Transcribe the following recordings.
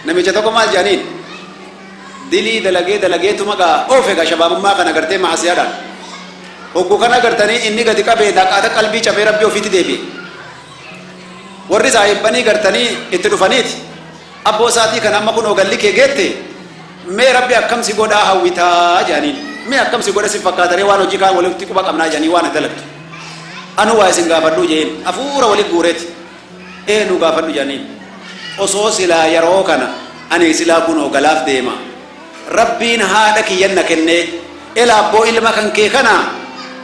Namicha tokko maal jedhaniin? Dilii dalagee dalageetuma gaa oofe gaa shabaabummaa kana gartee maasiyaadhaan. Hoggu kana gartanii inni gadi qabee dhaqaata qalbii cabee Rabbii ofiitti deebi'e. Warri saahibbanii gartanii itti dhufaniiti. Abboo saatii kana amma kunoo galli kee geette, mee Rabbi akkam si godhaa hawwitaa jedhaniin. Mee akkam si godha si fakkaataree, waan hojii kaan walitti quba qabnaa jedhanii waan dalagdu. Anu waa isin gaafadhuu jeen, hafuura walitti guureeti. Ee, nu gaafadhu jedhaniin. Osoo silaa yeroo kana ani silaa kunoo galaaf deema. Rabbiin haadha kiyyan na kennee, ela abboo ilma kan kee kana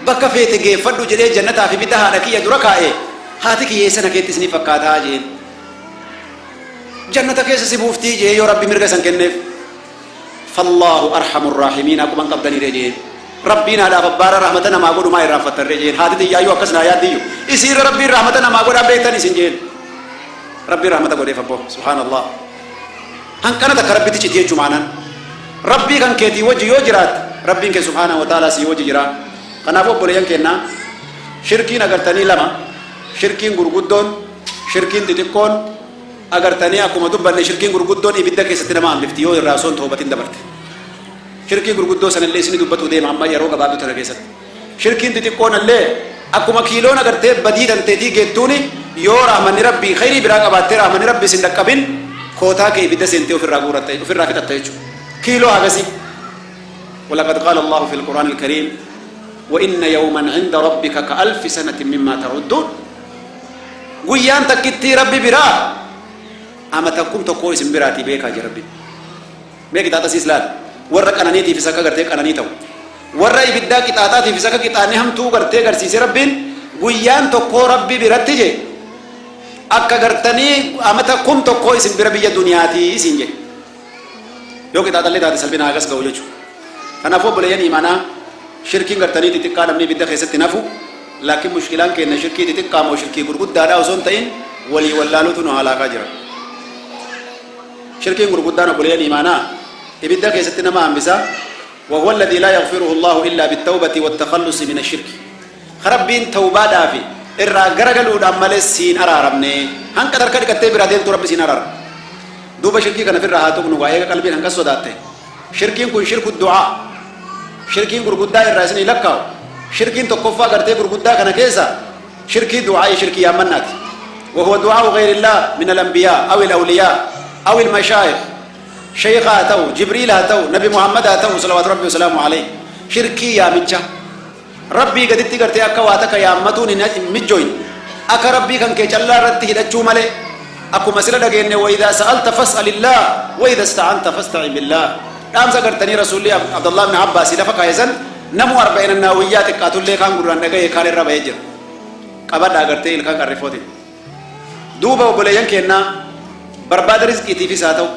bakka feete geeffadhu jedhee jannataa fi ibidda haadha kiyya dura kaa'e, haati kiyya eessa na keetti isinii fakkaataa jeen. Jannata keessa si buuftii jee yoo Rabbi mirga isan kenneef. Fallaahu arhamu raahimiin akkuma hin qabdaniire jeen. Rabbiin haadhaaf abbaarra rahmata namaa godhu maa irraanfattarree jeen. Haati tiyyaayyuu akkas naa yaaddiyyu. Isiirra Rabbiin rahmata namaa godhaa beektan isin jeen. Rabbiin rahmata godheef abboo, subhaanallah. Hanqana takka Rabbitti citi jechuu maanaan. Rabbii kan keetii wajji yoo jiraatte, Rabbiin kee subhaanahu wa ta'aalaa sii wajji jira. Kanaafuu obboleeyyan keennaa, shirkiin agartanii lama, shirkiin gurguddoon, shirkiin xixiqqoon agartanii akkuma dubbanne, shirkiin gurguddoon ibidda keessatti nama hambifti yoo irraa osoo hin toobatin dabarte. Shirkii gurguddoo sanallee isini dubbatuu deema amma yeroo gabaabduu tana keessatti. Shirkiin xixiqqoon illee akkuma kiiloon agartee badii tanteetii geettuuni, yoo rahmanni Rabbii khayrii biraa qabaattee rahmanni Rabbii sin dhaqqabin, kootaa kee ibidda seentee ofirraa guurratta, ofirraa fixatta jechuudha. Kiiloo hagasii. ولقد قال الله في القرآن الكريم: وإن يوما عند ربك كألف سنة مما تعدون. Guyyaan takkittii Rabbi biraa amata 1000 isin biraatii beekaa jira Rabbi. Mee qixaaxa siis laal. Warra qananiitiifis akka gartee qananii ta'u, warra ibiddaa qixaaxaatiifis akka qixaanni hamtuu gartee garsiise Rabbiin, guyyaan tokkoo Rabbi biratti je akka gartanii amata 1000 isin bira biyya duniyaatii isin je. Yoo qixaaxallee taate salphina hagas ga'u jechuudha. Kanaafuu obboleeyyan imaanaa, shirkiin gartanii xixiqqaa namni ibidda keessatti nafu, laakiin mushkilaan keenya shirkii xixiqqaa moo shirkii gurguddaadhaa osoo hin ta'in walii wallaaluutu nu halaakaa jira. Shirkiin gurguddaan, obboleeyyan imaanaa, ibidda keessatti nama hambisa. وهو الذي لا يغفره الله إلا بالتوبة والتخلص من الشرك. Rabbiin tawbaadhaa fi irraa garagaluudhaan malee siin araaramne, hanqa harka dhiqattee biraa deemtu Rabbi siin araara. Duuba shirkii kana ofirraa haa tuqnu gaa, eega qalbiin hanqas sodaatte. Shirkiin kun shirku du'aa, shirkiin gurguddaa irraa isinii lakkaa'u. Shirkiin tokkoffaa gartee gurguddaa kana keessa shirkii du'aa, shirkii yaammannaati. وهو دعاء غير الله من الأنبياء أو الأولياء أو المشايخ. Sheekha haa ta'u, Jibriil haa ta'u, Nabi Muhammad haa ta'u صلوات ربي وسلامه عليه. Shirkii yaamicha Rabbii gaditti gartee akka waa takka yaammatuun hin mijjoyne, akka Rabbii kan kee callaa irratti hidhachuu malee, akkuma sila dhageenne: وإذا سألت فاسأل الله وإذا استعنت فاستعن بالله. Dhaamsa gartanii rasuulli Abdallah ibn Abbaas lafa kaayesan namu Arba'ina Naawiyyaa xiqqaatullee kaan gurraan dhagaye, kaan irra bahee jira. Qabadhaa gartee ilkaan qarrifootiin. Duuba obboleeyyan keennaa, barbaada rizqiitiifis haa ta'u,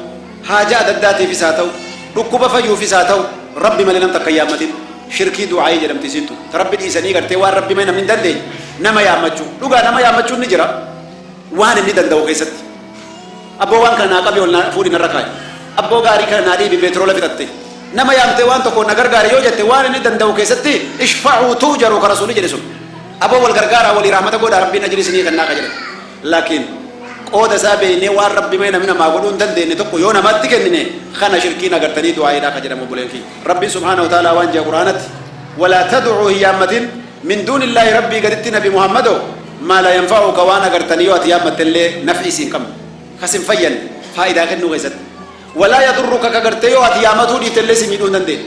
haajaa adda addaatiifis haa ta'u, dhukkuba fayyuufis haa ta'u, Rabbi malee nam takka hin yaammatin. Shirkii du'aayii jedhamti isiin tun. Ta Rabbi dhiisanii gartee waan Rabbi malee namni hin dandeenye nama yaammachuu. Dhugaa, nama yaammachuun ni jira waan inni danda'u keessatti. Abboo, waan kana naa qabi, ol naa fuudhi, narra kaa'i. Abboo, gaarii kana naa dhiibi, beetiroola fixatte. Nama yaamtee waan tokko na gargaari yoo jette, waan inni danda'u keessatti, اشفعوا تؤجروا ka rasuulli jedhe sun. Aboo, wal gargaaraa, walii rahmata godhaa, Rabbiin ajrii isinii kennaa ka jedhan. Laakiin qooda isaa beeynee waan Rabbi malee namni namaa godhuu hin dandeenye tokko yoo namatti kennine, kana shirkiin agartanii du'aayiidhaa ka jedhamu, obboleen kiyya. Rabbiin سبحانه وتعالى waan jedha Qur'aanatti: ولا تدع hin yaammatin من دون الله Rabbii gaditti, Nabi Muhammadoo, ما لا ينفعك waan agartanii yoo ati yaammatte illee naf'i siin qabne, kas hin fayyanne faayidaa kennuu keessatti, ولا يضرك ka gartee yoo ati yaammatuu dhiifte illee si miidhuu hin dandeenye.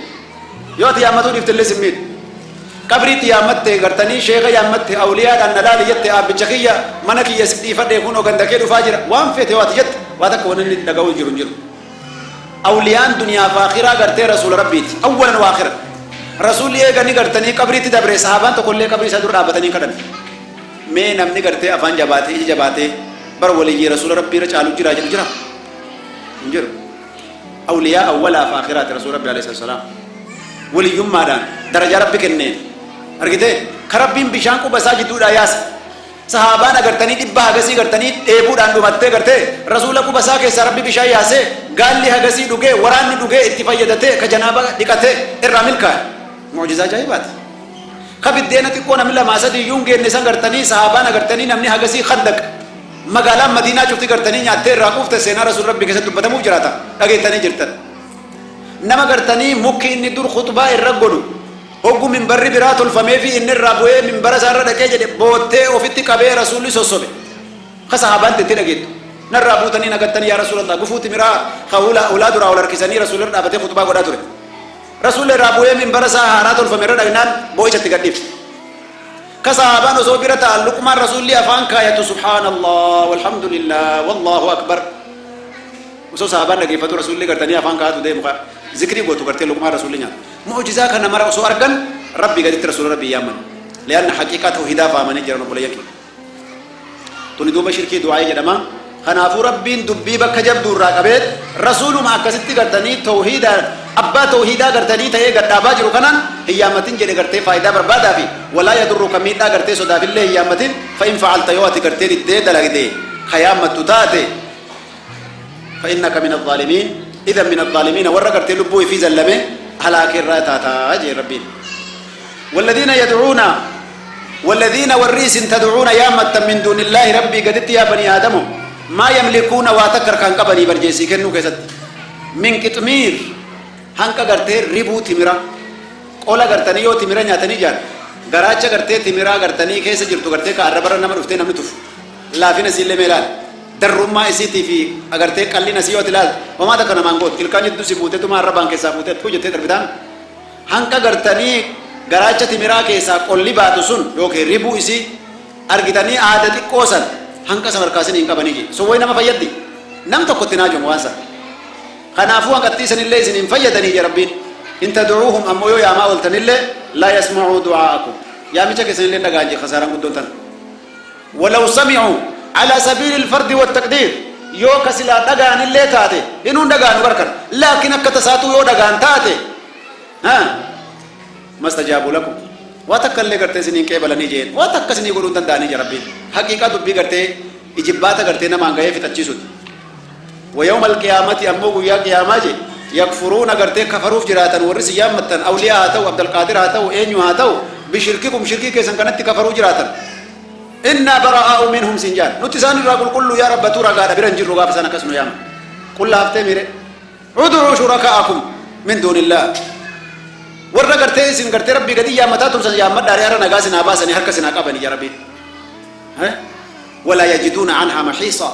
Yoo ati yaammatuu dhiifte illee si miidhu. Qabriitti yaammatte, gartanii sheeka yaammatte, awliyaadhaan na laali jette, aabbicha kiyya mana kiyya si dhiifadhe, kunoo ganda kee dhufaa jira, waan feete yoo ati jette, waa takka wanni inni dhaga'uu jiru hin jiru. Awliyaan duniyaa fi akhiraa gartee rasuula Rabbiiti أولا وآخرا. Rasuulli eegani gartanii qabriitti dabre, sahaabaan tokko illee qabrii isaa dura dhaabbatanii hin kadhanne. Mee namni gartee afaan jabaatee ija jabaatee bar waliyyii rasuula Rabbii irra caalu jira jedhu jira? Hin jiru. Awliyaa awwalaa fi akhiraati rasuula Rabbi عليه السلام. Waliyyummaadhaan darajaa Rabbi kenneen argitee ka Rabbiin bishaan quba isaa jidduudhaa yaasa. Sahaabaan agartanii dhibba hagasii gartanii dheebuudhaan dhumattee, gartee rasuula quba isaa keessaa Rabbi bishaan yaasee, gaalli hagasii dhugee, waraanni dhugee, itti fayyadatee, ka janaaba dhiqatee irraa milkaa'e. Mucjizaa ajaa'ibaati. Ka biddeena xiqqoo namni lamaa sadii iyyuu hin geenne san gartanii sahaabaan agartanii namni hagasii Khandaq Magaalaan Madiinaa cufti gartanii nyaattee irraa quufte seenaa Rasuul Rabbii keessatti dubbatamuuf jiraata. Dhageettanii jirtan. Nama gartanii mukki inni dur khuxbaa irra godhu hoggu minbarri biraa tolfameefi inni irraa bu'ee minbara isaa irra dhaqee jedhe boottee ofitti qabee Rasuulli sossobe. Ka sahaabaan tettee dhageettu. Narraa buutanii na gattanii yaa Rasuulallah gufuu timiraa ka hulaa duraa ol harkisanii Rasuulli irra dhaabatee khuxbaa godhaa ture. Rasuulli irraa bu'ee minbara isaa haaraa tolfame irra dhaqnaan boo'icha itti gad dhiifte. Ka sahaabaan osoo bira ta'an luqmaan Rasuulli afaan kaayatu subhaanallah walhamdulillah wallaahu akbar. Osoo sahaabaan dhageeffatu Rasuulli gartanii afaan kaayatu deemu ka zikrii gootu gartee luqmaan Rasuulli nyaatu. Mu'jizaa kana mara osoo argan Rabbii gaditti Rasuula Rabbii yaamman. Li'anna haqiiqaa tawhiidaa fahamanii jiran obboleeyyan keenya. Tuni duuba shirkii du'aa'ii jedhama. Kanaafuu Rabbiin dubbii bakka jabduu irraa qabeet Rasuuluma akkasitti gartanii tawhiida abbaa tawhiidaa gartanii ta'ee gad dhaabaa jiru kanaan hin yaammatin jedhe gartee faayidaa barbaadaa fi walaa yadurruka miidhaa gartee sodaafillee hin yaammatin fa in fa'alta yoo ati gartee diddee dalagde ka yaammattu taate fa innaka min azzaalimiin idan min azzaalimiina warra gartee lubbuu ifii zallame halaake irraa taataa jee Rabbiin. Walladiina yad'uuna Walladiina warri isin tad'uuna yaammattan min duunillaahi Rabbii gaditti yaa banii aadamo maa yamlikuuna waa takka harkaan qabanii barjeessii kennuu keessatti min qixmiir hanqa gartee ribuu timira qola gartanii yoo timira nyaatanii jaan garaacha gartee timiraa gartanii keessa jirtu gartee ka arrabarra nama dhuftee namni tufu laafina isiillee mee ilaali darrummaa isiitii fi agartee qallina isii yoo ati ilaalte homaa takka namaan gootu ilkaan jidduu si buuteetuma arrabaan keessaa fuutee tuu jettee darbitaan Hanqa gartanii garaacha timiraa keessaa qolli baatu sun yookiin ribuu isii argitanii aada xiqqoo san hanqa san harkaa isinii hin qabanii jee. Sun way nama fayyaddi? Nam tokko itti hin haajomu waan san. Kanaafuu hanqattii sanillee isin hin fayyadanii jee Rabbiin. In tad'uuhum ammoo yoo yaamaa ooltanillee laa yasma'uu du'aa'akum. Yaamicha keessanillee hin dhaga'an jee khasaaraan guddoon tana. Walaw sami'uu alaa sabiilil fardi wattaqdiir yoo ka silaa dhaga'anillee taate inuu hin dhaga'anu bar kana laakiin akka tasaatuu yoo dhaga'an taate Ha? Mastajaabuu lakum. Waa takka illee gartee isin hin qeebalanii jeen. Waa takka isinii godhuu hin danda'anii jee Rabbiin. Haqiiqaa dubbii gartee ijibbaata gartee namaan gahee fixachiisuti. Wa yawma alqiyaamati ammoo guyyaa qiyaamaa jee yakfuruuna gartee kafaruuf jiraatan warri isin yaammattan awliyaa haa ta'u Abdalqaadir haa ta'u eenyu haa ta'u bishirkikum shirkii keessan kanatti kafaruu jiraatan. Innaa bara'aa'u minhum siin jaan. Nuti isaan irraa qulqulluu yaa Rabbatuu ragaadha bira hin jirru gaafa isaan akkas nu yaaman. Qullaa haftee miire. Ud'uu shuraka'akum min duunillaah. Warra gartee isin gartee Rabbii gadi yaammataa tursan yaammadhaa har'a nagaa isin haa baasanii harka isin haa qabanii yaa Rabbiin. Walaa yajiduuna anhaa mahiisa.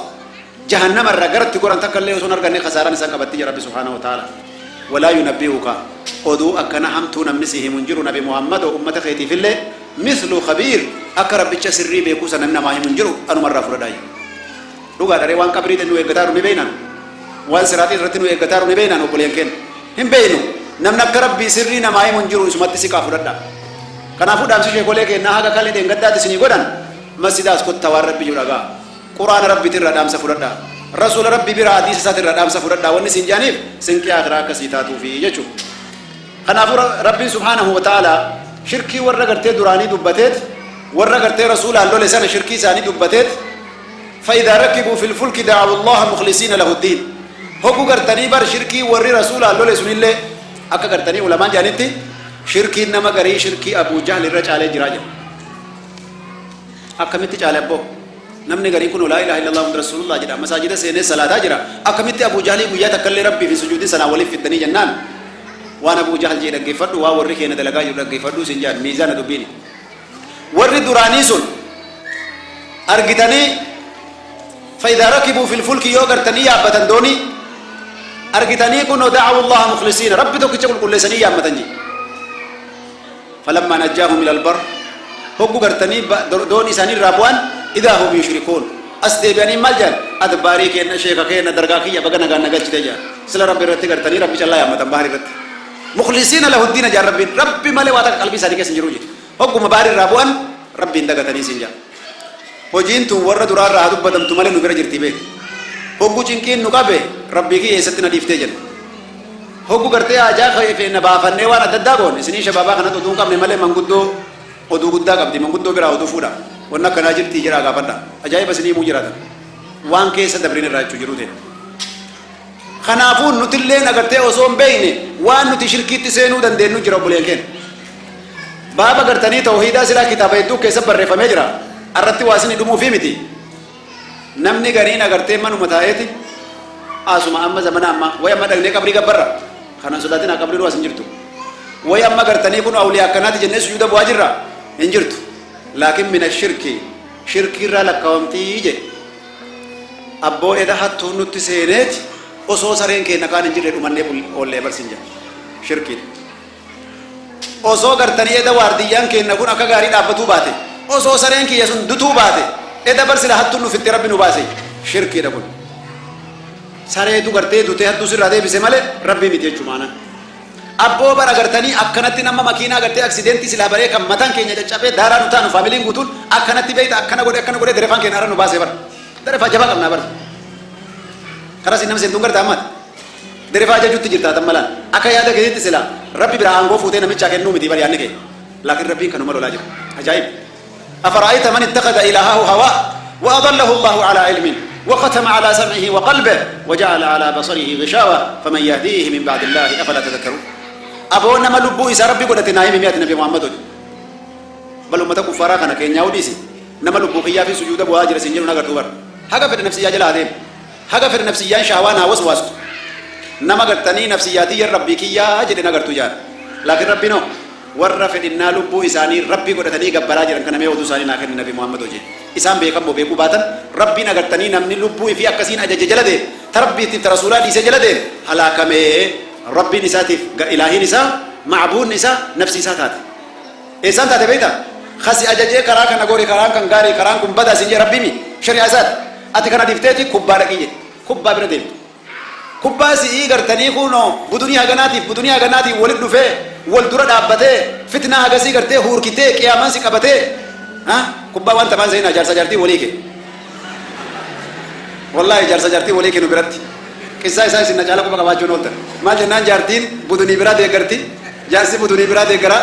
Jahannama irraa garatti goran takka illee osoo hin arganne kasaaraan isaan qabatti jaa Rabbi subhaanahu wa ta'ala. Walaa yunabbi'uka oduu akkana hamtuu namni si himu hin jiru Nabi Muhammad ummata keetiifillee mithlu khabiir akka Rabbicha sirrii beekuu sana namni namaa himu hin jiru anumarraa fudhadhaa. Dhugaadha ree waan qabriitti nu eeggataaru ni beeynaan? Waan siraaxii irratti nu eeggataaru ni beeynaan obboleeyyan keenya? Hin beeynu. Namni akka Rabbii sirrii namaa himu hin jiru isumatti siqaa fudhadhaa. Kanaafuu dhaamsi sheekolee keennaa haga kalee dheengaddaatti isinii godhan masjidaa as kottaa waan Rabbi jiru dhagaa. Qur'aana Rabbiitirraa dhaamsa fudhadhaa. Rasuula Rabbii biraa hadiisa isaatirraa dhaamsa fudhadhaa wanni isin jedhaniif sinqii aakhiraa akka sii taatuufi jechuudha. Kanaafuu Rabbiin subhaanahu wa ta'aalaa shirkii warra gartee duraanii dubbateet warra gartee rasuulaan lole sana shirkii isaanii dubbateet Fa-idhaa rakibuu fil fulki da'awullaaha mukhlisiina lahuddiin. Hoggu gartanii bar shirkii warri rasuulaan lole sunillee akka gartanii ulamaan jedhanitti shirkiin nama garii shirkii Abuu Jahl irra caalee jiraa jedhu. Akkamitti caale abboo? Namni gariin kun laa ilaaha illallah Muhammad rasuulullah jedha masaajida seenee salaataa jira. Akkamitti Abuu Jahlii guyyaa takkallee Rabbiif hin sujuudin sanaa waliif fiddanii jennaan waan Abuu Jahl jee dhaggeeffadhu waan warri keenya dalagaa jiru dhaggeeffadhu sin jedhan miizaana dubbiini. Warri duraanii sun argitanii fa'idaa rakibuu fil fulki yoo gartanii yaabbatan doonii argitanii kunoo da'awu Allaha mukhlisiina Rabbi tokkicha qulqulleessanii yaammatan jedhe. Falammaa najjaahum ilal bar hoggu gartanii doonii isaanii irraa bu'an idaa hum yushrikuun as deebi'anii maal jedhan adbaarii keenna sheeka keenna dargaa kiyya baga nagaan na galchite jedhan sila Rabbi irratti gartanii Rabbi callaa yaammatan bahar irratti. Mukhlisiina lahu diina jedhan Rabbiin Rabbi malee waa takka qalbii isaanii keessa hin jiru jedhe. Hogguma bahar irraa bu'an Rabbiin dagatanii siin jedhan. Hojiin tun warra duraa irraa haa dubbatamtu malee nu bira jirti beeki. Hoggu cinqiin nu qabe Rabbii kiyya eessatti na dhiiftee jenna. Hoggu gartee haajaa feena baafannee waan adda addaa goone isinii shabaabaa kanatti oduu hin qabne malee manguddoo oduu guddaa qabdi manguddoo biraa oduu fuudha. Wanni akkanaa jirtii jedhaa gaafadha. Ajaa'iba isinii himuu jiraatan. Waan keessa dabriin irraa jechuu jiruu ta'e. Kanaafuu nutilleen agartee osoo hin beekne waan nuti shirkiitti seenuu dandeenyu jira obboleeyyan keenya. Baaba gartanii tawhiidaa silaa kitaaba hedduu keessa barreeffamee jira. Arratti waa isinii dhumuufii miti. Namni gariin agartee manuma taa'eeti asuma amma zamana amma way amma dhaqnee qabrii gabbarra kanan sodaatin qabrii du'as hin jirtu. Way amma gartanii kun awliyaa akkanaati jennee sujuuda bu'aa jirra hin jirtu. Laakiin mina shirki, shirkii irraa lakkaawamtii jedhe. Abboo eda hattuun nutti seeneeti osoo sareen keenya kaan hin jirre dhumannee oollee barsin jedha. Shirkiidha. Osoo gartanii eda waardiyyaan keenya kun akka gaarii dhaabbatuu baate, osoo sareen kiyya sun dutuu baate, eda barsila hattuun nu fitte, rabbi nu baase. Shirkiidha kun. Sareetu gartee dutee hattuu sirraa deebise malee rabbii miti jechuu maana. Abboo bara gartanii akkanatti nama makiinaa gartee aksidentii silaa baree kan mataan keenya caccabee daaraa nu taanu, faamiliin guutuun akkanatti beeyta, akkana godhe, akkana godhe, derefaan keenya ara nu baasee bara. Derefaa jabaa qabnaa bara. Karaa sin nama seentuun gartaa ammaati. Derefaa ajajuutti jirta atan malaan. Akka yaada keetitti silaa rabbi biraa aangoo fuutee namichaa kennuu miti bari yaadni kee. Laakiin rabbiin kanuma lolaa jira. Ajaa'ib. أفرأيت من اتخذ إلهه هواه وأضله الله على علم وختم على سمعه وقلبه وجعل على بصره غشاوة فمن يهديه من بعد الله أفلا تذكرون. أبو نما لبو إسا ربي قدت نايم مئة نبي محمد بل أمة كفارا كان كينيا وديسي نما لبو خيا في سجود أبو هاجر سنجر نغر تبر حاجة في النفسية جل هذين حاجة في النفسية شهوانا وسواس نما قرتني نفسياتي ربي كيا جل نغر تجار. لكن ربي نو warra fedhinnaa lubbuu isaanii rabbii godhatanii gabbaraa jiran kana mee oduu isaanii naa kenni nabi Muhammad hojii isaan beekamoo beekuu baatan rabbiin agartanii namni lubbuu fi akkasiin ajaje jala deeme, ta rabbiitiif ta rasuulaa dhiisee jala deeme, halaakamee. Rabbiin isaatiif ilaahiin isaa, macbuunni isaa nafsi isaa taate. Eessaan taate beektaa? Kasi ajajee karaa kana gori, karaan kan gaarii, karaan kun badaa siin jee rabbii mi shari'aa isaati. Ati kana dhifteeti kubbaa dhaqii jedhe, kubbaa bira deemte. Kubbaa si'ii gartanii kunoo budunii haganaatiif budunii haganaatiin walit dhufee wal dura dhaabbatee fitnaa hagasii gartee huurkitee qiyaamaan si qabatee kubbaa waan taphaan seenaa jaarsa jaartii walii kee. Wallaahi jaarsa jaartii walii kennu biratti qissaa isaa isin na caala quba qabaachuun ooltan. Maal jennaan, jaartiin budunii biraa deeggarti, jaarsi budunii biraa deeggaraa.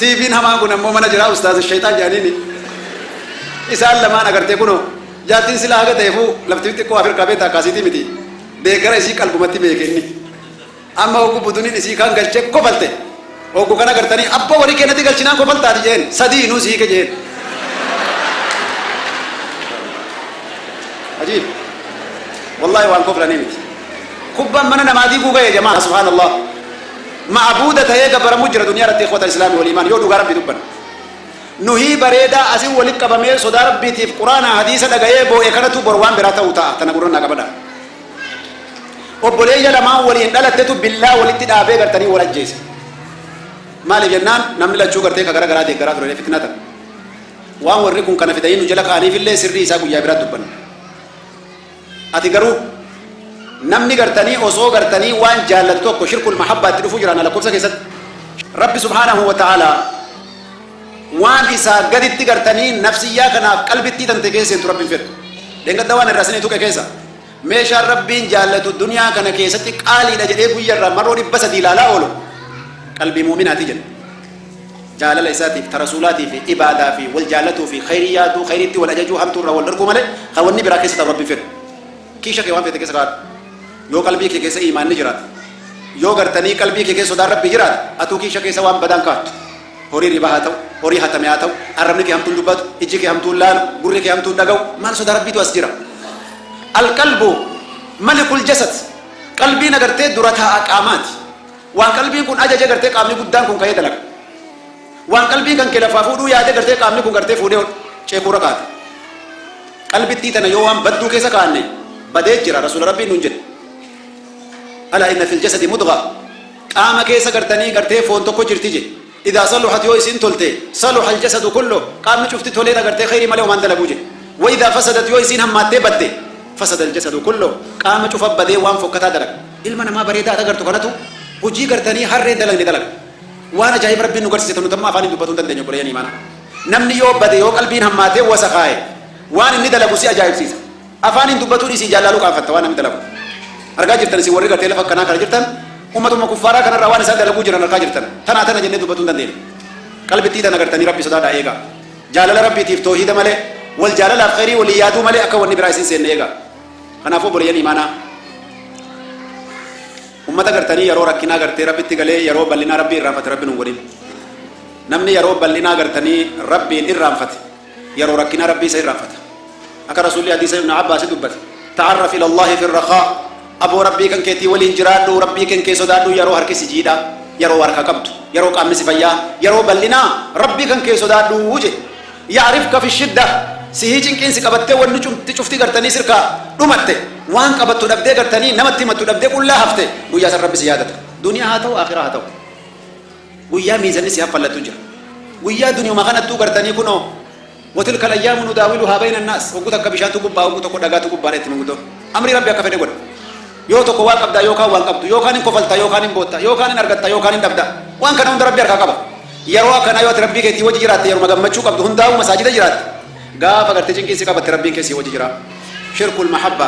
TV'n hamaan kun ammoo mana jira, ustaaza shayxaan jedhaniini. Isaan lamaan agartee kunoo jaartiin silaa haga ta'eefuu lafti xiqqoo Afrikaa beektaa akkaasiitii miti, deeggara isii qalbumatti beeke. Inni amma oggu buduniin isii kaan galchee kofalte, oggu kana gartanii abboo walii kennatti galchinaan kofaltaati jeen, sadii nuu siike jeen. Ajiib, wallahi waan koflanii miti. Kubbaan mana namaa diiguu ga'e jamaa, subhaanallah. Ma'buuda ta'ee gabbaramuu jira duniyaa irratti. Ikhwata islaami wal imaan, yoo dhugaa rabbi dubban, nuhii bareedaa asin walit qabamee sodaa rabbiitiif quraanaa hadiisa dhaga'ee boo'e kanatu bor waan biraa ta'uu ta'a. Tana gurra naa qabadha. Obboleeyya lamaan waliin dhalattetu billaa walitti dhaabee gartanii wal ajjeese. Maaliif jennaan, namni lachuu gartee ka gara garaa deeggaraa ture. Fitnaa tan waan warri kun kana fidanii nu jala ka'aniifillee sirrii isaa guyyaa biraa dubbanna. Ati garuu namni gartanii osoo gartanii waan jaallatu tokko shirkul mahabbaatti dhufuu jiraana lakkoofsa keessatti rabbi subhaanahu wa ta'aalaa waan isaa gaditti gartanii nafsiyyaa kanaaf qalbittii tante keessa seentu rabbiin fedhu. Dheengadda waan irraa isinii tuqe keessa meeshaan rabbiin jaallatu duniyaa kana keessatti qaaliidha jedhee guyya irraa marroo 300 ilaalaa oolu qalbii muuminaati jedha. Jaalala isaatiif, ta rasuulaatii fi ibaadaa fi wal jaallatuu fi khayrii yaaduu, khayriitti wal ajajuu, hamtuu irraa wal dhorkuu malee kan wanni biraa keessa ta'u rabbiin fedhu. Kiisha kee waan feete keessa kaa'adhu. Yoo qalbii kee keessa iimaanni jiraate, yoo gartanii qalbii kee keessa sodaan rabbii jiraate, atuu kiisha keessa waan badaan kaa'attu. Horii ribaa haa ta'u, horii hatame haa ta'u, arrabni kee hamtuun dubbatu, ijji kee hamtuun laalu, gurri kee hamtuun dhaga'u, maal sodaa rabbiitu as jira? Alqalbu malikul jasad. Qalbiin agartee dura taa'a qaamaati. Waan qalbiin kun ajaje gartee qaamni guddaan kun ka'ee dalaga. Waan qalbiin kan kee lafaa fuudhuu yaade gartee qaamni kun gartee fuudhee ceekuura kaate. Qalbittii tana yoo waan badduu keessa kaa'anne badee jira. Rasuula rabbiin nuun jedhe. Alaa inna fil jasadi mudgha. Qaama keessa gartanii gartee foon tokko jirti je. Idaa saluhat, yoo isin tolte, saluha aljasadu kullu, qaamni cufti toleedha gartee khayrii malee homaan dalaguu je. Wa idaa fasadat, yoo isiin hammaattee badde, fasada aljasadu kullu, qaama cufa badee waan fokkataa dalaga. Ilma namaa bareedaa ati agartu kanatu hojii gartanii harreen dalagne dalaga. Waan ajaa'iba rabbiin nu garsiise nuti amma afaan dubbatuu hin dandeenyu obboleeyyan imaanaa. Namni yoo bade, yoo qalbiin hammaatee wasakaaye, waan inni dalagu si ajaa'ibsiisa. Afaan hin dubbatuu dhiisii jaallaluu qaanfatta waan namni dalagu. Argaa jirtan isin warri gartee lafa akkanaa kana jirtan, ummatuma kuffaaraa kanarraa waan isaan dalaguu jiran argaa jirtan. Tanaa tana jennee dubbatuu hin dandeenyu. Qalbittii tana gartanii rabbi sodaadhaa eegaa. Jaalala rabbiitiif toohida malee, wal jaalalaaf khayrii walii yaaduu malee akka wanni biraa isin seenne eegaa. Kanaafuu obboleeyyan imaanaa, ummata gartanii yeroo rakkinaa gartee rabbitti galee yeroo bal'inaa rabbii irraanfate rabbi nun godhin. Namni yeroo bal'inaa gartanii rabbiin irraanfate yeroo rakkinaa rabbii isa irraanfata. Akka Rasuulli hadiisa Ibnu Abbaasi dubbate. Ta'arraf ila Allaahi fi rakhaa. Aboo Rabbii kan keetii waliin jiraadhu, Rabbii kan kee sodaadhu yeroo harki si jiidha, yeroo harka qabdu, yeroo qaamni si fayyaa, yeroo bal'inaa Rabbii kan kee sodaadhu jedhe. Ya'rifka fi shidda. Sihii cinqiin si qabattee wanni cufti gartanii sirkaa dhumatte, waan qabattu dhabdee gartanii namatti himattu dhabdee qullaa hafte, guyyaa san Rabbi si yaadata. Duniyaa haa ta'u, akhiraa haa ta'u. Guyyaa miizanni si haffallattu jira. Guyyaa duniyuma kanattuu gartanii kunoo وتلك الأيام نداولها بين الناس. Hogguu takka bishaantu gubbaa, hogguu tokko dhagaatu gubbaadha itti manguddoon. Amrii Rabbi akka fedhe godha. Yoo tokko waa qabdaa yookaan waan qabdu, yookaan hin kofalta yookaan hin bootta, yookaan hin argatta yookaan hin dhabda. Waan kana hunda Rabbi harkaa qaba. Yeroo akkanaa yoo ati Rabbii keetii wajji jiraatte, yeruma gammachuu qabdu hundaa'uu masaajida jiraatte, gaafa gartee cinqiin si qabatte Rabbiin kee si wajji jira. شرك المحبة,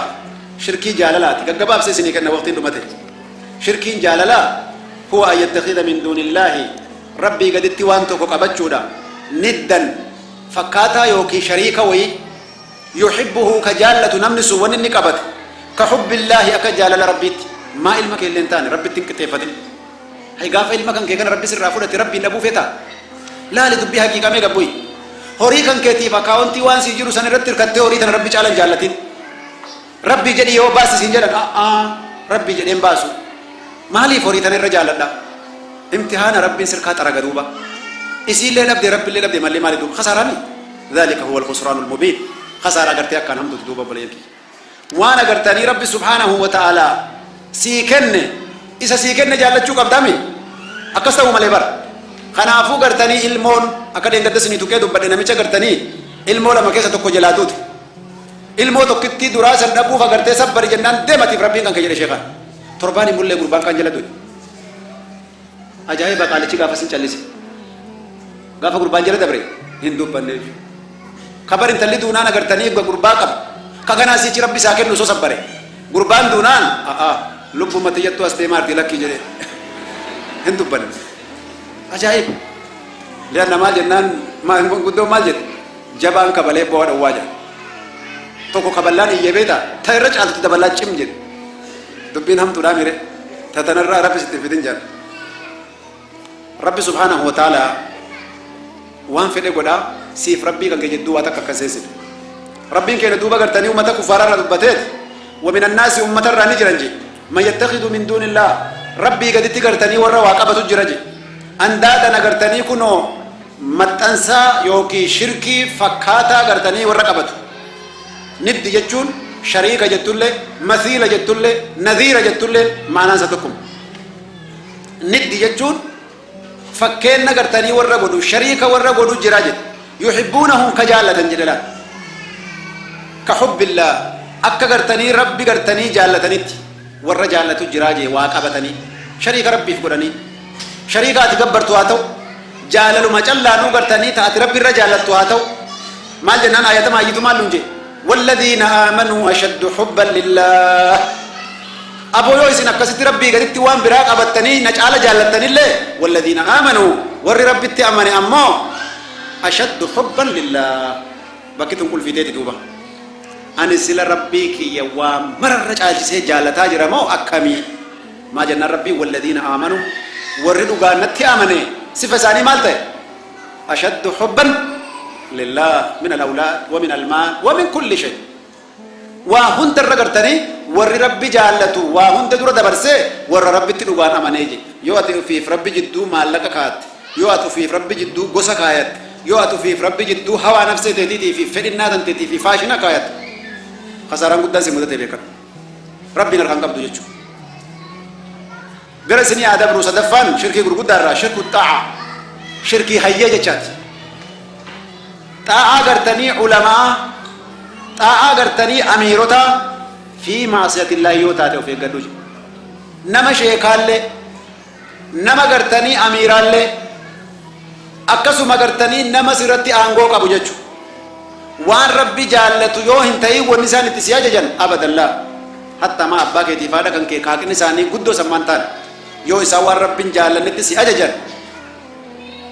shirkii jaalalaati. Gaggabaabsee isinii kenna, waqtiin dhumate. Shirkiin jaalalaa هو أن يتخذ من دون الله, Rabbii gaditti waan tokko qabachuudha, ندا, fakkaataa yookiin shariika wayii, يحبه, ka jaallatu namni sun wanni inni qabate, كحب الله, akka jaalala Rabbiitti. Maa ilma kee illee hin taane Rabbitti hin qixxeeffatin. Hay, gaafa ilma kan kee kana Rabbi sirraa fudhate Rabbiin dhabuu feetaa? Laali, dubbii haqiiqamee gabbuyi. Horii kan keetiif akaawuntii waan sii jiru san irratti hirkattee horii tana Rabbi caalan jaallatin. Rabbii jedhi yoo baasi siin jedhan, a'aa, Rabbii jedheen baasu, maaliif horii tana irra jaalladha? Imtihaana Rabbiin sirkaa xaraga duuba. Isiillee dhabde, Rabbiillee dhabde mallee maali duuba? Kasaaraami. ذلك هو الخسران المبين. Khasaaraa agartee akkaan hamtuuti duuba, obboleeyyan kiyya. Waan agartanii Rabbi سبحانه وتعالى sii kenne, isa sii kenne jaallachuu qabdami, akkas ta'uu malee bara. Kanaafuu gartanii ilmoon akka dheengadda isinii tuqee dubbadhe, namicha gartanii ilmoo lama keessa tokko jalaa duute, ilmoo tokkittii duraa san dhabuuf agartee sabbari jennaan, deematiif Rabbiin kan kee jedhe sheekaan. Torbaan hin bullee gurbaan kan jala du'e. Ajaa'iba! Qaalichi gaafa sin callise, gaafa gurbaan jala dabre hin dubbanne jechuudha. Kabar intalli duunaan agartanii gurbaa qaba ka kanaa sichi Rabbi isaa kennu osoo sabbare, gurbaan duunaan, a'aa, lubbuma tiyyattuu as deemaa arti, lakkii jedhe, hin dubbanne. Ajaa'iba! Lianna maal jennaan, guddoon maal jette? Jabaan kabalee bu'aa dhowwaa jedha. Tokko kaballaan iyyee beektaa, ta irra caaltutti dabalaa cim jedhe. Dubbiin hamtuudhaa mire? Ta tanarraa Rabbi sitti fidin jedha. Rabbi سبحانه وتعالى waan fedhe godhaa. Siif Rabbii kan kee jidduu waa takka akkan seensifne. Rabbiin keenya duuba gartanii ummata kuffaararra dubbateet, ومن الناس, ummatarraa ni jiran je, من يتخذ من دون الله, Rabbii gaditti gartanii warra waa qabatu jira je, أندادا, agartanii kunoo maxxansaa yookiin shirkii fakkaataa gartanii warra qabatu. Niddi jechuun shariika jettullee, masiila jettullee, nadhiira jettullee, maanaan isa tokkuma. Niddi jechuun fakkeenna gartanii warra godhu, shariika warra godhu jira jedhe. يحبونهم, ka jaallatan jedhe laal, كحب الله, akka gartanii Rabbi gartanii jaallatanitti warra jaallatu jiraa jee. Waa qabatanii shariika Rabbiif godhanii, shariika ati gabbartu haa ta'u, jaalaluma callaanuu gartanii taati Rabbi irra jaallattu haa ta'u. Maal jennaan, ayatama ayyitu maal nun jee? والذين آمنوا أشد حبا لله. Aboo, yoo isin akkasitti Rabbii gaditti waan biraa qabattanii na caala jaallattanillee, والذين آمنوا, warri Rabbitti amane ammoo, أشد حبا لله. Bakki tun qulfiteeti duuba. Ani sila Rabbii kiyya waa mararra caalchisee jaalataa jira moo akkamii? Maa jennaan, Rabbii والذين آمنوا, warri dhugaan natti amane, sifa isaanii maal ta'e? أشد حبا لله من الأولاد ومن المال ومن كل شيء. Waa hunda irra gartanii warri Rabbi jaallatu, waa hunda dura dabarsee, warra Rabbitti dhugaan amanee je. Yoo ati ufiif Rabbi jidduu maallaqa kaatte, yoo ati ufiif Rabbi jidduu gosa kaayatte, yoo ati ufiif Rabbi jidduu hawaa nafsee teetiitii fi fedhinnaa tanteetii fi faashina kaayatte, kasaaraan guddaan si mudate beekan. Rabbiin harkaan qabdu jechuudha. Gara isinii haa dabru. Sadaffaan shirkii gurguddaa irraa شرك الطاعة, shirkii hayyee jechaati. Xaa'aa gartanii ulamaa, xaa'aa gartanii amiirota في معصية الله yoo taate of eeggadhu. Nama sheekaallee, nama gartanii amiiraallee, akkasuma gartanii nama sirratti aangoo qabu jechu, waan Rabbi jaallatu yoo hin ta'in wanni isaan itti si ajajan, abadan laa. Hatta maa abbaa keetiif haadha kan kee kaaqni isaanii guddoo sammaan ta'an, yoo isaan waan Rabbiin jaallannetti si ajajan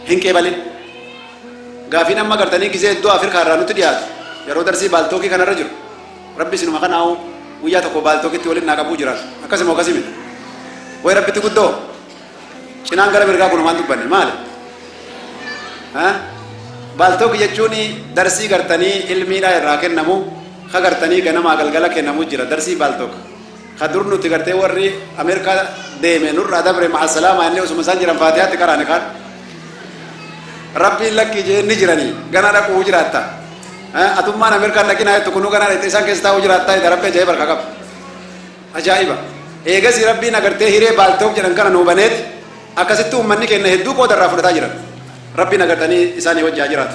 hin qeebalin. Gaafiin amma gartanii gizee iddoo Afrikaa irraa nutti dhiyaatu, yeroo darsii Paltalkii kanarra jiru, Rabbi isinuma kanaa'u guyyaa tokko Paltalkitti waliin naa qabuu jiraatu. Akkasuma akkasii miti way? Rabbitti guddoo cinaan gara mirgaa kunumaan dubbanne maali? Paltalk jechuun darsii gartanii ilmiidhaa irraa kennamu. Ka gartanii ganamaa galgala kennamu jira darsii Paltalk. Ka dur nuti gartee warri Ameerikaa deeme nurraa dabre ma'a salaamaa inni osuma isaan jiran Faatihaatti qaraane kaan. Rabbiin lakkii jee ni jiranii gana dhaquu jiraatta. Atummaan Ameerikaan dhaqinaa jettu kunuu ganaa dhaqxee isaan keessa taa'uu jiraattaa jedha. Rabbi ajaa'iba harkaa qaba. Ajaa'iba. Eegasii Rabbiin agartee hiree Paltalk jedhan kana nuu baneeti akkasitti uummanni keenya hedduu qooda irraa fudhataa jiran. Rabbiin agartanii isaanii wajji haa jiraatu.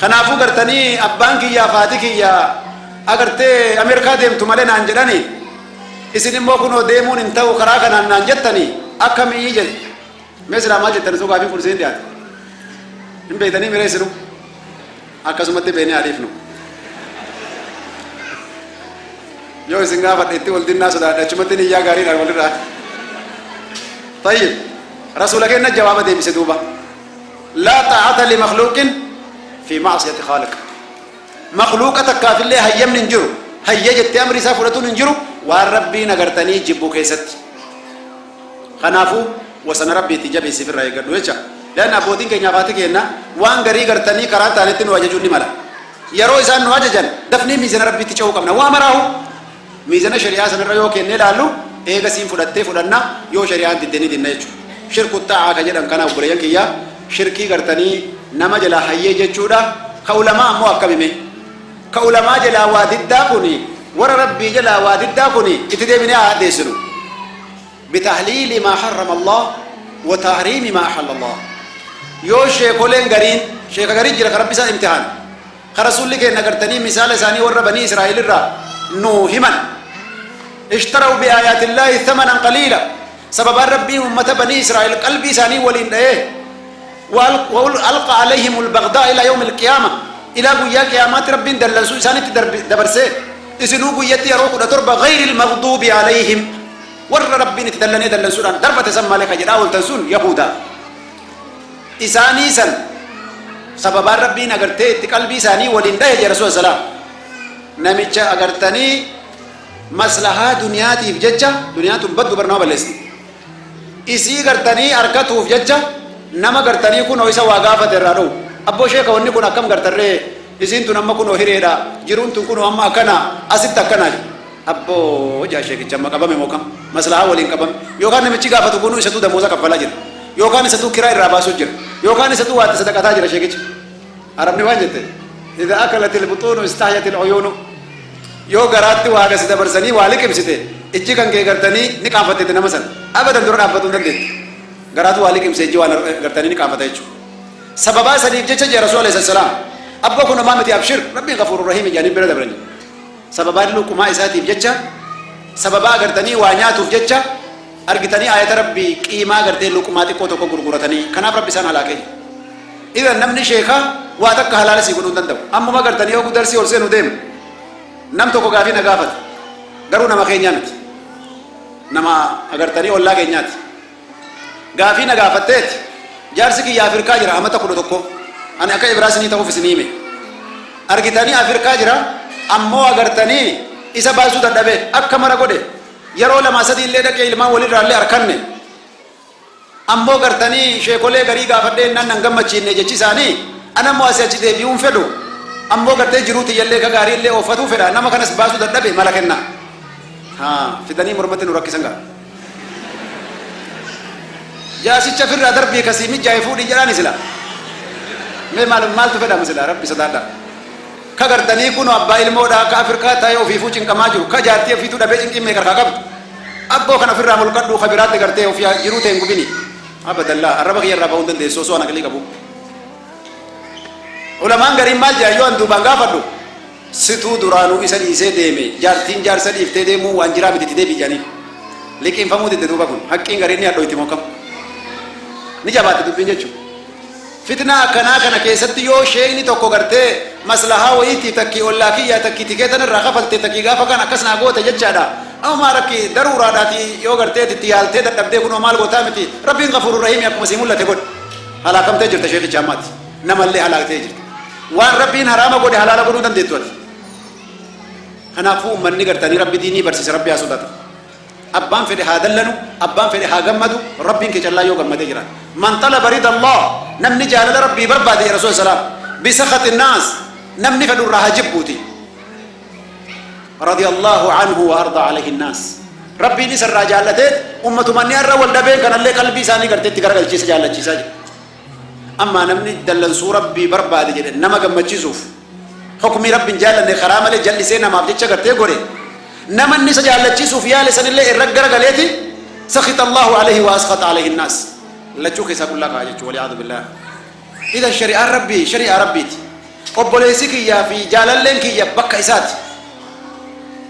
Kanaafuu gartanii abbaan kiyyaa fi haati kiyyaa agartee Ameerikaa deemtu malee naan jedhanii, isin immoo kunoo deemuun hin ta'u karaa kanaan naan jettanii, akkamii jedhe. Mee silaa maal jettan osoo gaafiin kun isin dhiyaate? Hin beektanii miree isinu? Akkasumatti beenee haa dhiifnu. Yoo isin gaafadhe itti wal dinnaa sodaadhe, achumatti niyyaa gaariidhaan walirraa. طيب, rasuula kenna jawaaba deebise duuba. لا طاعة لمخلوق في معصية خالق. Makhluuqa takkaafillee hayyamni hin jiru, hayya jettee amri isaa fudhatuun hin jiru waan Rabbiin agartanii jibbuu keessatti. Kanaafuu wasana Rabbiitti jabeessiif irraa eeggadhu jecha. Leanna abbootiin keenya afaati keenna waan garii gartanii karaa taanetti nu ajajuun ni mala. Yeroo isaan nu ajajan dafnee miizana Rabbiitti ce'uu qabna. Waa maraahu miizana shari'aa sanarra yoo kennee ilaallu, eega siin fudhattee fudhanna, yoo shari'aan didde ni dinna jechuudha. Shirku xaa'aa ka jedhan kana, obboleeyyan kiyya, shirkii gartanii nama jalaa hayyee jechuudha. Ka ulamaa ammoo akkamime? Ka ulamaa jalaa waa diddaa kuni, warra Rabbii jalaa waa diddaa kuni, itti deebinee haa addeessinu. بتحليل ما حرم الله وتحريم ما أحل الله. Yoo sheekoleen gariin, sheeka garii jira ka Rabbi isaa imtihaan ka rasuulli keenya gartanii misaala isaanii warra Banii Israa'el irraa nuu himan, اشتروا بآيات الله ثمنا قليلا. Sababaan Rabbii ummata Banii Israa'el qalbii isaanii waliin dha'ee وألقى عليهم البغضاء إلى يوم القيامة, ilaa guyyaa qiyaamaatti Rabbiin dallansuu isaanitti dabarsee, isinuu guyyatti yeroo 17 غير المغضوب عليهم, warra Rabbiin itti dallanee dallansuudhaan darbate san malee ka jedhaa ooltan sun Yahudaa. Isaanii san sababaan Rabbiin agartee itti qalbii isaanii waliin dhahe jedha Rasuul salaam. Namicha agartanii maslahaa duniyaatiif jecha, duniyaan tun baddu bar nama balleessiti, isii gartanii argatuuf jecha nama gartanii kunoo isa waa gaafate irraa dhowu. Abboo sheeka, wanni kun akkam gartarree? Isiin tun amma kunoo hireedha, jiruun tun kunoo amma akkana, asitti akkana. Abboo jaa, sheekicha amma qabame moo kam maslahaa waliin qabame? Yookaan namichi gaafatu kunuu isatu damooza kaffalaa jira, yookaan isatu kiraa irraa baasuu jira, yookaan isatu waa itti sadaqataa jira. Sheekicha Arabni waan jette, إذا أكلت البطون استحيت العيون. Yoo garaatti waa gasi dabarsanii waa liqimsite, ijji kan kee gartanii ni qaanfattete nama sana abadan dura dhaabbatuu hin dandeettu. Garaatu waa liqimse, ijji waan gartanii ni qaanfata jechuudha. Sababaa saniif jecha jee Rasuul alayhi salaam, abboo kun homaa miti, abshir, Rabbiin غفور رحيم jedhanii bira dabranii. Sababaa luqmaa isaatiif jecha, sababaa gartanii waa nyaatuuf jecha, argitanii ayata Rabbii qiimaa gartee luqmaa xiqqoo tokko gurguratanii, kanaaf Rabbi isaan halaakee. Idan namni sheekaa waa takka halaala sii godhuu hin danda'u. Ammuma gartanii yoo darsii ol seenuu deemu nam tokko gaafii na gaafate. Garuu nama keenyaa miti, nama agartanii ollaa keenyaati. Gaafii na gaafatteeti, jaarsi kiyya Afrikaa jira amata 11. Ani akka ibraasinii ta'uuf isin hime. Argitanii Afrikaa jira, ammoo agartanii isa baasuu dadhabe. Akka mara godhe, yeroo lama sadii illee dhaqee ilmaan walirraa illee arkanne. Ammoo gartanii sheekolee garii gaafadhee nan nan gammachiinne jechi isaanii. Ana ammoo asii achi deebi'uun fedhu, ammoo gartee jiruu tiyyallee ka gaarii illee ooffatuu fedha. Nama kanas baasuu dadhabe, mala kenna. Haa fidanii mormatti nu rakkisan gaa. Jaarsicha firraa darbii kasii mijaa'e fuudhii jedhaani. Sila mee maal maaltu fedhama sila? Rabbi sodaadha. Ka gartanii kun abbaa ilmoodha, ka Afrikaa taa'ee ofiifuu cinqamaa jiru, ka jaartii ofiituu dhabee cinqiin meeqa harkaa qabdu. Abboo kana ofirraa mulqadhu, ka biraatti gartee ofii jiruu ta'e hin gubini. Abadallaa arraba kiyya irraa bahuu hin dandeessu osoo an aqlii qabu. Ulamaan gariin maal jedhan yoo an duubaan gaafadhu? Situu duraanuu isa dhiisee deeme. Jaartiin jaarsa dhiiftee deemuu waan jiraa miti, itti deebii jedhanii. Liqiinfamuu didde. Duuba kun haqqiin gariin ni hadhooyti moo kam ni jabaatte dubbiin jechuudha. Fitnaa akkanaa kana keessatti yoo sheekni tokko gartee maslahaa wayiitiif takkii ollaa kiyyaa takkii tikeetan irraa kafalte, takkii gaafa kan akkas naa goote jechaadha. Anumaa rakki daruuraadhaati yoo gartee itti yaaltee dadhabdee kunoo maal gootaa miti, Rabbiin غفور رحيم akkuma sii mul'ate godhe. Halaakamtee jirta sheekicha ammaati. Namallee halaaktee jirta. Waan Rabbiin haraama godhe halaala godhuu dandeettu ati. Kanaafuu uummanni gartanii Rabbi diinii barsiise Rabbi haa sodaatan. Abbaan fedhe haa dallanu, abbaan fedhe haa gammadu, Rabbiin kee callaa yoo gammadee jiraate. من طلب رضا الله, namni jaalala Rabbii barbaade, Rasuul salaam, بسخط الناس, namni fedhu irraa haa jibbuuti. رضي الله عنه وأرضى عليه الناس. Rabbiin isa irraa jaallateet ummatumanni har'a wal dhabeen kanallee qalbii isaanii gartee itti garagalchiisa jaallachiisaa jira. Ammaa namni dallansuu Rabbii barbaade jedhe nama gammachiisuuf hukmii Rabbiin jaallanne karaa malee jallisee namaaf jecha gartee godhe, nama inni isa jaallachiisuuf yaale sanillee irra garagaleeti سخط الله عليه وأسخط عليه الناس, lachuu keessaa qullaa ka'a jechuudha, والعياذ بالله. إذا shari'aan Rabbii shari'aa Rabbiiti. Obboleessi kiyyaa fi jaalalleen kiyya bakka isaati.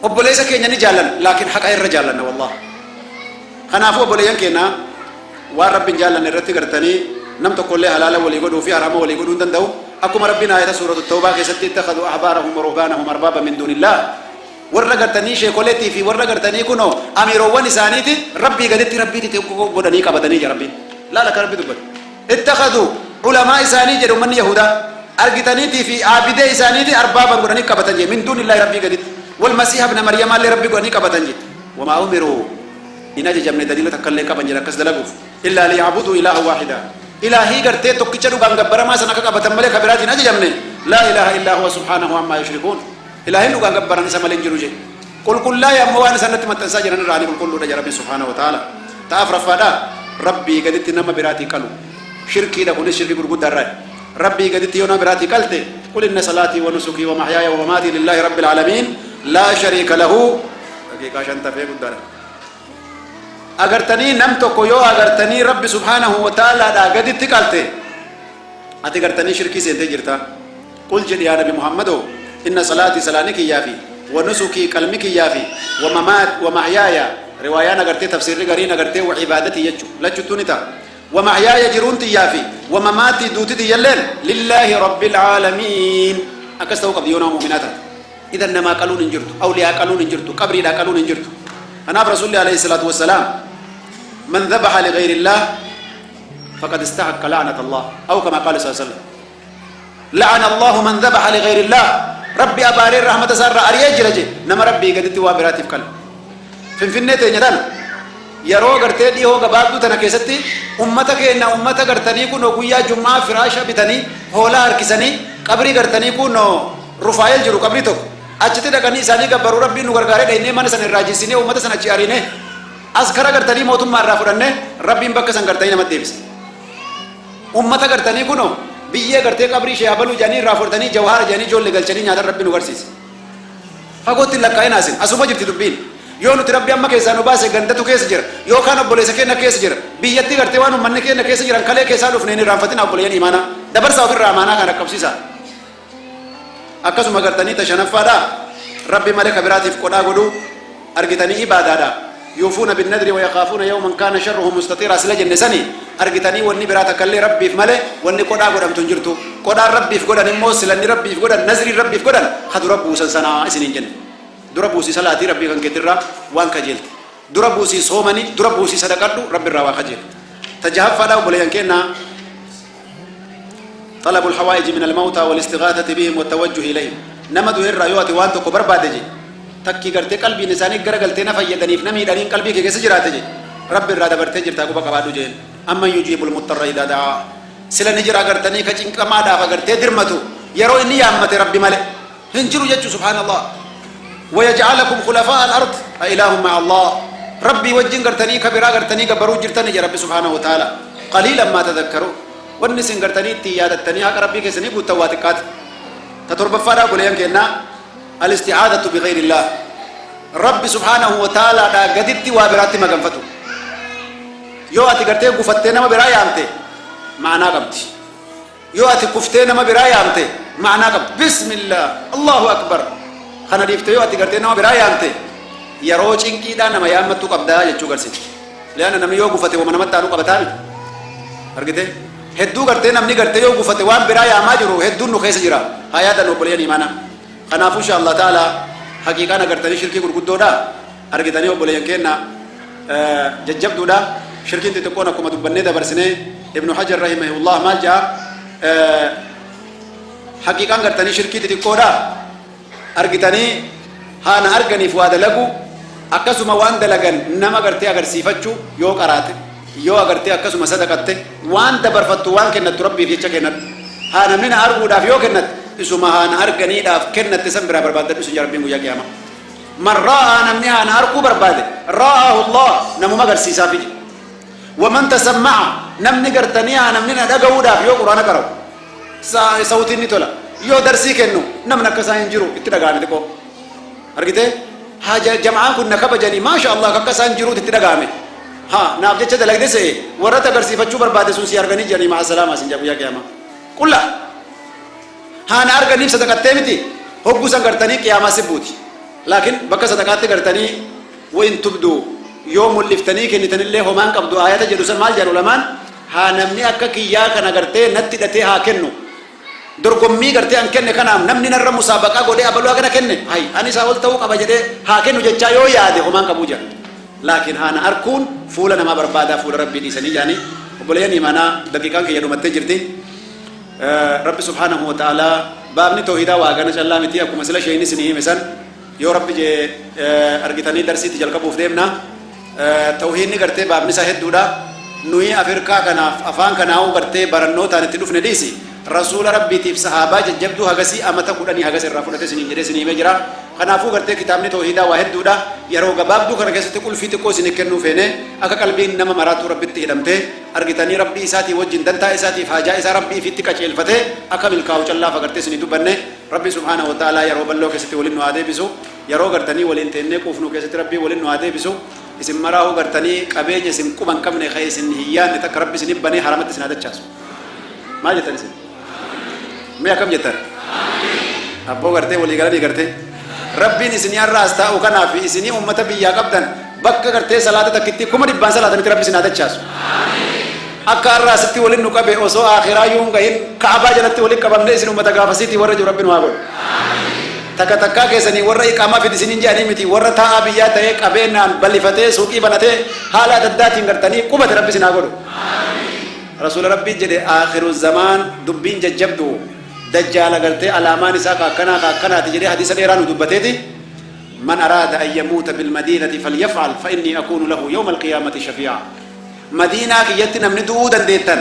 Obboleessa keenya ni jaallanna, laakiin haqa irra jaallanna, والله. Kanaafuu obboleeyyan keenya, waan Rabbiin jaallanne irratti gartanii nam tokkollee halaala walii godhuu fi haraama walii godhuu hin danda'u. Akkuma Rabbiin aayata Suuratu Tawbaa keessatti اتخذوا أحبارهم ورهبانهم أربابا من دون الله, warra gartanii sheekoleetii fi warra gartanii kunoo amiiroowwan isaaniiti Rabbii gaditti Rabbiitti godhanii qabatanii jira. Rabbiin laala akka Rabbi dubbatu اتخذوا culamaa isaanii jedhu, ummanni Yahudaa argitaniitii fi aabidee isaaniiti أربابا godhanii qabatan jee, من دون الله, Rabbii gaditti. والمسيح ابن مريم allee Rabbii godhanii qabatan jee. وما أمروا, in ajajamne, daliila takka illee qaban jedhe akkas dalaguuf, إلا ليعبدوا إلها واحدا, ilaahii gartee tokkicha dhugaan gabbaramaa san akka qabatan malee ka biraatiin ajajamne. لا إله إلا هو سبحانه عما يشركون. Ilaahiin dhugaan gabbaran isa malee hin jiru jee. Qulqullaa'e ammoo waan isaan natti maxxansaa jiran irraa ani qulqulluudha jaa Rabbi سبحانه وتعالى. Ta'a afuraffaadha, Rabbii gaditti nama biraatii qalu shirkiidha. Kunis shirkii gurguddaa irraa. Rabbii gaditti yoo nama biraatii qalte, قل إن صلاتي ونسكي ومحياي ومماتي لله رب العالمين لا شريك له. Daqiiqaa 5 tafee guddaadha. Agartanii nam tokko yoo agartanii Rabbi سبحانه وتعالى dhaa gaditti qalte, ati gartanii shirkii seentee jirta. قل jedhi yaa Nabi Muhammadoo, إن صلاتي salaani kiyyaa fi ونسكي qalmi kiyyaa fi وممات ومحياي, riwaayaan agartee tafsiirri gariin agartee وعبادتي jechu, lachuttuu ni ta'a, ومحياي jiruun tiyyaa fi ومماتي duuti tiyyalleen لله رب العالمين. Akkas ta'uu qabdi yoo nama mu'minaa taate. Idan namaa qaluun hin jirtu, awliyaa qaluun hin jirtu, qabriidhaa qaluun hin jirtu. Kanaaf Rasuulli عليه الصلاة والسلام من ذبح لغير الله فقد استحق لعنة الله, أو كما قال صلى الله عليه وسلم لعن الله من ذبح لغير الله. Rabbi abaaree rahmata isaarraa ari'ee jira je nama Rabbii gaditti waa biraatiif qala. Finfinnee teenya tana yeroo gartee dhihoo gabaabduu tana keessatti ummata keenya, ummata gartanii kunoo guyyaa Jummaa firaasha bitanii, hoolaa harkisanii, qabrii gartanii kunoo Rufaayel jiru, qabrii tokko achitti dhaqanii isaanii gabbaruu, Rabbiin nu gargaaree dhaynee mana sana irraa jissinee, ummata sana achi ariinee, as kara gartanii mootummaa irraa fudhannee, Rabbiin bakka san gartanii namatti deebise. Ummata gartanii kunoo biyyee gartee qabrii ishee habaluu jedhanii irraa fudhatanii, jawhaara jedhanii ijoollee galchanii nyaatan Rabbi nu garsiise. Fagootti hin lakkaa'in, asin asuma jirti dubbiin. Yoo nuti Rabbi amma keessaa nu baase, gandatu keessa jira yookaan obboleessa keenya keessa jira. Biyyatti gartee waan uummanni keenya keessa jiran kalee keessaa dhufneen irraanfatina. Obboleeyyan imaanaa, dabarsaa ofirraa amaanaa kan dhaqqabsiisa. Akkasuma gartanii ta shanaffaadha, Rabbi malee ka biraatiif qodhaa godhuu argitanii ibaadaadha. يوفون بالنذر ويخافون يوما كان شره مستطيرا sila jenne sani argitanii wanni biraa takkallee Rabbiif malee wanni qodhaa godhamtu hin jirtu. Qodhaan Rabbiif godhan immoo silanni Rabbiif godhan, nazriin Rabbiif godhan ka dura buusan sanaa isiniin jenne. Dura buusii salaatii, Rabbii kan keetirraa waan kajeelte. Dura buusii soomanii, dura buusii sadaqadhu, Rabbi irraa waa kajeelte. Ta jahaffaadha, obboleeyyan kennaa, طلب الحوائج من الموتى والاستغاثة بهم والتوجه إليهم. Nama du'e irraa yoo ati waan tokko barbaade je, takkii gartee qalbiin isaanii gara galtee na fayyadaniif na miidhaniin qalbii kee keessa jiraate je, Rabbi irraa dabartee jirtaa, quba qabaadhu jeen. أمن يجيب المضطر إذا دعاه. Sila ni jira agartanii ka cinqamaadhaaf agartee dirmatu yeroo inni yaammate? Rabbi male hin jiru jechuu. سبحان الله. ويجعلكم خلفاء الأرض أإله مع الله. Rabbii wajjin gartanii ka biraa gartanii gabbaruu jirtani je Rabbi سبحانه وتعالى. قليلا ما تذكرون. Wanni isin gartanii ittiin yaadattanii haqa Rabbii keessanii guuttan waa xiqqaati. Ta torbaffaadhaa, obboleeyyan kennaa, الاستعاذة بغير الله. Rabbi سبحانه وتعالى dhaa gaditti waa biraatti maganfatu. Yoo ati gartee gufattee nama biraa yaamte, ma'anaa qabdi. Yoo ati kuftee nama biraa yaamte, ma'anaa qabdi. بسم الله الله أكبر kana dhiifte yoo ati gartee nama biraa yaamte, yeroo cinqiidhaa nama yaammattuu qabdaa jechuu garsiisa. Leanna namni yoo gufate wama namatti aanuu qabataa miti. Argite, hedduu gartee namni gartee yoo gufate waan biraa yaamaa jiru hedduun nu keessa jira. Haa yaadan, obboleeyyan imaanaa. Kanaafuu إن شاء الله تعالى haqiiqaan agartanii shirkii gurguddoodha argitanii, obboleeyyan keenna, jajjabduudha. Shirkiin xixiqqoon akkuma dubbannee dabarsinee, Ibnu Hajar رحمه الله maal jedha? Haqiiqaan gartanii shirkii xixiqqoodha argitanii haana arganiif waa dalagu, akkasuma waan dalagan nama gartee agarsiifachuu. Yoo qaraate, yoo agartee akkasuma sadaqatte, waan dabarfattu, waan kennattu Rabbiif jecha kennadhu. Haa namni na arguudhaaf yoo kennatte, isuma haana arganiidhaaf kennatte san biraa barbaaddadhu isin Rabbiin guyyaa Qiyaamaa. Man ra'aa, namni haa na arkuu barbaade, ra'aahu Allah, namuma agarsiisaafi jedhe. Waman tasamma'a, namni gartanii haa namni na dhaga'uudhaaf yoo Qur'aana qara'u sawtiin ni tola, yoo darsii kennu namni akka isaa hin jiru itti dhaga'ame xiqqoo argitee, haa jama'aan kun na kabajanii, maasha Allah, akka isaan jiruutti itti dhaga'ame, haa naaf jecha dalagde se'e, warra agarsiifachuu barbaade sun si arganii jiranii, ma'a salaamaa sin jaa guyyaa qiyaamaa. Qulla haa na arganiif sadaqattee miti, hogguu san gartanii qiyaamaa si buuti. Laakiin bakka sadaqaatti gartanii wain tubduu, yoo mul'iftanii kennitanillee homaan qabdu aayata jedhu san maal jedhan ulamaan? Haa namni akka kiyyaa kana gartee natti hidhatee haa kennu, dorgommii gartee an kenne kanaaf namni narra musaabaqaa godhee abaluu hagana kenne, hay ani isaa ol ta'uu qaba jedhee haa kennu jechaa yoo yaade homaan qabuu jedha. Laakiin haa na arkuun fuula namaa barbaadaa fuula Rabbii dhiisanii jedhanii. Obboleeyyan imaanaa, daqiiqaan kiyya dhumattee jirti. Rabbi subhaanahu wa ta'aalaa baabni toohidaa waa gana callaa miti. Akkuma sila sheeyni isinii hime san, yoo Rabbi jee argitanii darsiitti jalqabuuf deemna. Tawhiidni gartee baabni isaa hedduudha. Nuyi Afrikaa kanaaf afaan kanaa'uu gartee barannootaan itti dhufne dhiisi, Rasuula Rabbiitiif sahaabaa jajjabduu hagasii amata 10 hagas irraa fudhate isiniin jedhee isinii himee jira. Kanaafuu gartee kitaabni tawhiidaa waa hedduudha. Yeroo gabaabduu kana keessatti qulfii xiqqoo isinii kennuu feene, akka qalbiin nama maraatuu Rabbitti hidhamtee argitanii Rabbii isaatii wajjin dantaa isaatiif haajaa isaa Rabbii ifiitti qaceelfatee akka milkaa'u callaaf agartee isinii dubbanne. Rabbi subhaanahu wa ta'aalaa yeroo bal'oo keessatti waliin nu haa deebisu. Yeroo gartanii waliin teennee quufnu keessatti Rabbiin waliin nu haa deebisu. Isin maraahuu gartanii qabeenya isin quba hin qabne, ka isin hin yaadne takka Rabbi isinif banee haramatti isin haa dachaasu. Maal jettan isin? Mee akkam jettan? Abboo, gartee walii galanii gartee Rabbiin isinii har'a as taa'u kanaaf isinii ummata biyyaa qabdan bakka gartee salaata takkitti 100,000 salaatanitti Rabbi isin haa dachaasu. Akka har'a asitti waliin nu qabe osoo akhiraa yuun gahin Ka'abaa jalatti waliin qabamne isin ummata gaafasiitii warra jiru Rabbi nu haa godhu. Takka takkaa keessanii warra iqaamaa fidi isiniin jedhanii miti, warra taa'aa biyyaa ta'ee qabeenyaan bal'ifatee suuqii banatee haala adda addaatiin gartanii qubate Rabbi isin haa godhu. Rasuula Rabbii jedhe, aakhiru zamaan dubbiin jajjabdu dajjaala gartee alaamaan isaa ka akkanaa ka akkanaati jedhee hadiisa dheeraa nu dubbateeti, man araada an yamuuta bilmadiinati falyaf'al fa innii akuunu lahu yawma alqiyaamati shafii'a. Madiinaa kiyyatti namni du'uu dandeettan,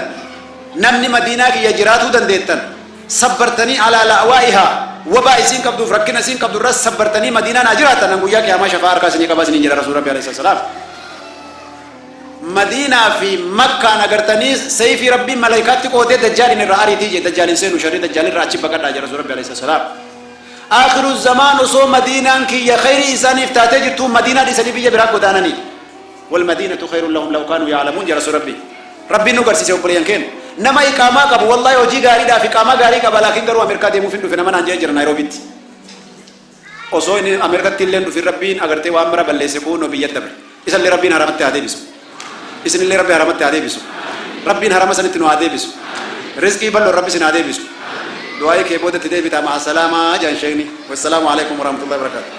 namni madiinaa kiyya jiraatuu dandeettan, sabbartanii alaa la'waa'ihaa, wabaa isiin qabduuf rakkina isiin qabdu irras sabbartanii madiinaa naa jiraattan, an guyyaa qiyaamaa shafaa harkaa isinii qabaa isiniin jedha Rasuul Rabbi alayhi salaam. Madiinaa fi Makkaan agartanii sayfii Rabbiin malaayikaatti qoodee dajjaaliin irraa ariitii jedhe, dajjaaliin seenu sharrii dajjaal irraa achi baqadhaa jedha Rasuul Rabbi alayhi salaam. Aakhiru zamaan osoo madiinaan kiyya khayrii isaaniif taatee jirtuu madiinaa dhiisanii biyya biraa godaananii. Wal madiinatu khayrun lahum law kaanuu ya'lamuun jedha Rasuul Rabbi. Rabbiin nu garsiise, obboleeyyan keenya. Nama iqaamaa qabu, wallaahi hojii gaariidhaaf iqaamaa gaarii qaba, laakiin garuu Ameerikaa deemuuf hin dhufe nama naan jedhee jira Naayiroobiitti. Osoo inni Ameerikatti illee hin dhufin Rabbiin agartee waan mara balleesse, kuunoo biyya dabre. Isallee Rabbiin haramatti haa deebisu. Isinillee Rabbi haramatti haa deebisu. Rabbiin harama sanitti nu haa deebisu. Rizqii bal'oon Rabbi isin haa deebisu. Du'aa'ii kee boodatti deebitaa, ma'a salaamaa jedhan sheekni. Wassalaamu alaikum warahmatullahi wabarakatuh.